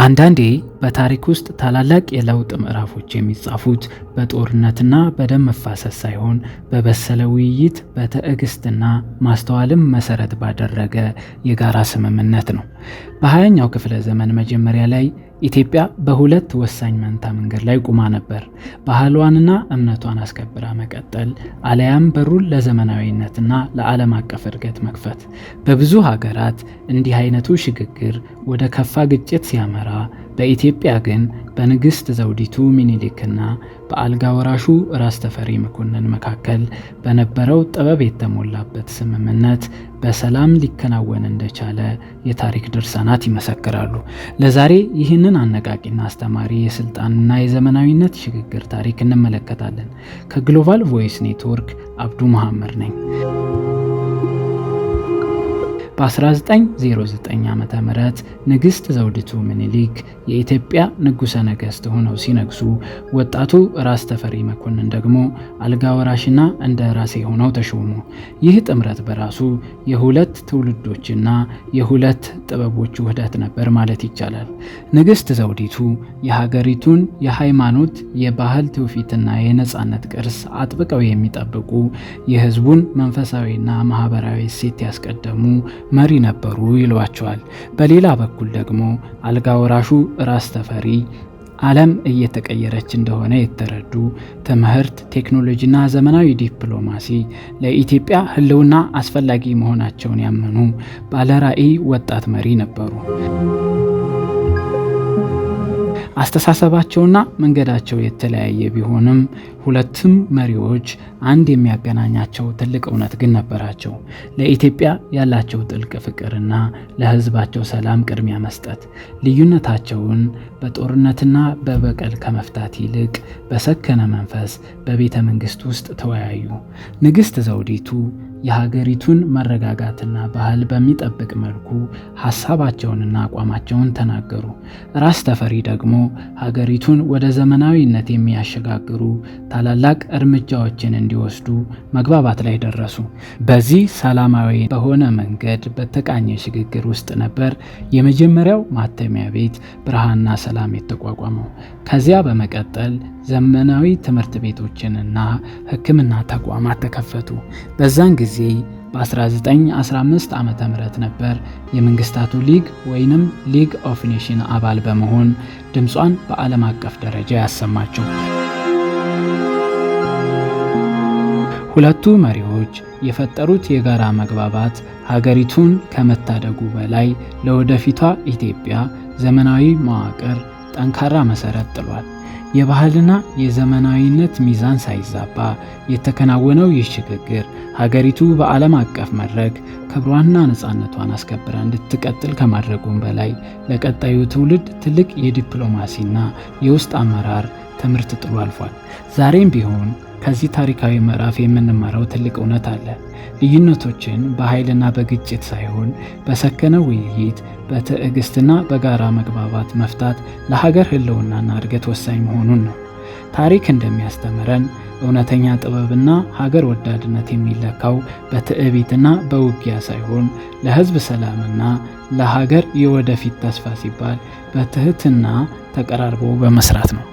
አንዳንዴ በታሪክ ውስጥ ታላላቅ የለውጥ ምዕራፎች የሚጻፉት በጦርነትና በደም መፋሰስ ሳይሆን በበሰለ ውይይት፣ በትዕግስትና ማስተዋልም መሰረት ባደረገ የጋራ ስምምነት ነው። በ20ኛው ክፍለ ዘመን መጀመሪያ ላይ ኢትዮጵያ በሁለት ወሳኝ መንታ መንገድ ላይ ቆማ ነበር። ባህሏንና እምነቷን አስከብራ መቀጠል፣ አለያም በሩን ለዘመናዊነትና ለዓለም አቀፍ እድገት መክፈት። በብዙ ሀገራት እንዲህ አይነቱ ሽግግር ወደ ከፋ ግጭት ሲያመራ፣ በኢትዮጵያ ግን በንግሥት ዘውዲቱ ሚኒሊክና በአልጋ ወራሹ ራስ ተፈሪ መኮንን መካከል በነበረው ጥበብ የተሞላበት ስምምነት በሰላም ሊከናወን እንደቻለ የታሪክ ድርሳናት ይመሰክራሉ። ለዛሬ ይህንን አነቃቂና አስተማሪ የስልጣንና የዘመናዊነት ሽግግር ታሪክ እንመለከታለን። ከ Global Voice Network አብዱ መሐመድ ነኝ። በ1909 ዓ ም ንግሥት ዘውዲቱ ምኒልክ የኢትዮጵያ ንጉሠ ነገሥት ሆነው ሲነግሱ፣ ወጣቱ ራስ ተፈሪ መኮንን ደግሞ አልጋ ወራሽና እንደ ራሴ ሆነው ተሾሙ። ይህ ጥምረት በራሱ የሁለት ትውልዶችና የሁለት ጥበቦች ውህደት ነበር ማለት ይቻላል። ንግሥት ዘውዲቱ የሀገሪቱን የሃይማኖት፣ የባህል ትውፊትና የነፃነት ቅርስ አጥብቀው የሚጠብቁ፣ የሕዝቡን መንፈሳዊና ማህበራዊ እሴት ያስቀደሙ መሪ ነበሩ ይሏቸዋል። በሌላ በኩል ደግሞ አልጋ ወራሹ ራስ ተፈሪ ዓለም እየተቀየረች እንደሆነ የተረዱ፣ ትምህርት፣ ቴክኖሎጂና ዘመናዊ ዲፕሎማሲ ለኢትዮጵያ ሕልውና አስፈላጊ መሆናቸውን ያመኑ ባለራዕይ ወጣት መሪ ነበሩ። አስተሳሰባቸውና መንገዳቸው የተለያየ ቢሆንም ሁለቱም መሪዎች አንድ የሚያገናኛቸው ትልቅ እውነት ግን ነበራቸው። ለኢትዮጵያ ያላቸው ጥልቅ ፍቅርና ለሕዝባቸው ሰላም ቅድሚያ መስጠት። ልዩነታቸውን በጦርነትና በበቀል ከመፍታት ይልቅ በሰከነ መንፈስ በቤተ መንግስት ውስጥ ተወያዩ። ንግሥት ዘውዲቱ የሀገሪቱን መረጋጋትና ባህል በሚጠብቅ መልኩ ሀሳባቸውንና አቋማቸውን ተናገሩ። ራስ ተፈሪ ደግሞ ሀገሪቱን ወደ ዘመናዊነት የሚያሸጋግሩ ታላላቅ እርምጃዎችን እንዲወስዱ መግባባት ላይ ደረሱ። በዚህ ሰላማዊ በሆነ መንገድ በተቃኘ ሽግግር ውስጥ ነበር የመጀመሪያው ማተሚያ ቤት ብርሃንና ሰላም የተቋቋመው። ከዚያ በመቀጠል ዘመናዊ ትምህርት ቤቶችንና ሕክምና ተቋማት ተከፈቱ። በዛን ጊዜ በ1915 ዓ ም ነበር የመንግስታቱ ሊግ ወይንም League of Nation አባል በመሆን ድምጿን በዓለም አቀፍ ደረጃ ያሰማችው። ሁለቱ መሪዎች የፈጠሩት የጋራ መግባባት ሀገሪቱን ከመታደጉ በላይ ለወደፊቷ ኢትዮጵያ ዘመናዊ መዋቅር ጠንካራ መሰረት ጥሏል። የባህልና የዘመናዊነት ሚዛን ሳይዛባ የተከናወነው ይህ ሽግግር ሀገሪቱ በዓለም አቀፍ መድረክ ክብሯንና ነፃነቷን አስከብራ እንድትቀጥል ከማድረጉም በላይ ለቀጣዩ ትውልድ ትልቅ የዲፕሎማሲና የውስጥ አመራር ትምህርት ጥሎ አልፏል። ዛሬም ቢሆን ከዚህ ታሪካዊ ምዕራፍ የምንማረው ትልቅ እውነት አለ። ልዩነቶችን በኃይልና በግጭት ሳይሆን በሰከነ ውይይት፣ በትዕግስትና በጋራ መግባባት መፍታት ለሀገር ሕልውናና እድገት ወሳኝ መሆኑን ነው። ታሪክ እንደሚያስተምረን እውነተኛ ጥበብና ሀገር ወዳድነት የሚለካው በትዕቢትና በውጊያ ሳይሆን ለሕዝብ ሰላምና ለሀገር የወደፊት ተስፋ ሲባል በትህትና ተቀራርቦ በመስራት ነው።